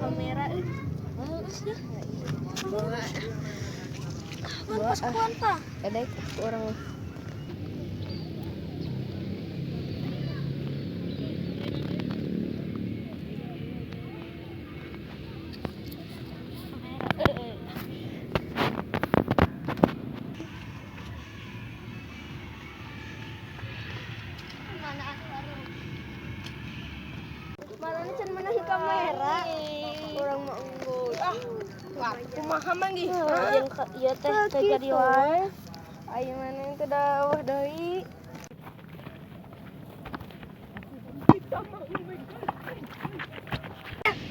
Kamera. Pas kuan tah. Ada orang. Mana atuh aduh. Mana can menang kamera. Urang mah unggul. Ah, wah, kumaha manggih? Jeung ieu teh teu jadi wae. Ayo mana yang teu dawah deui.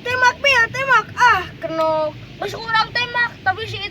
Tembak, Bil, tembak. Ah, kena. Geus urang tembak, tapi si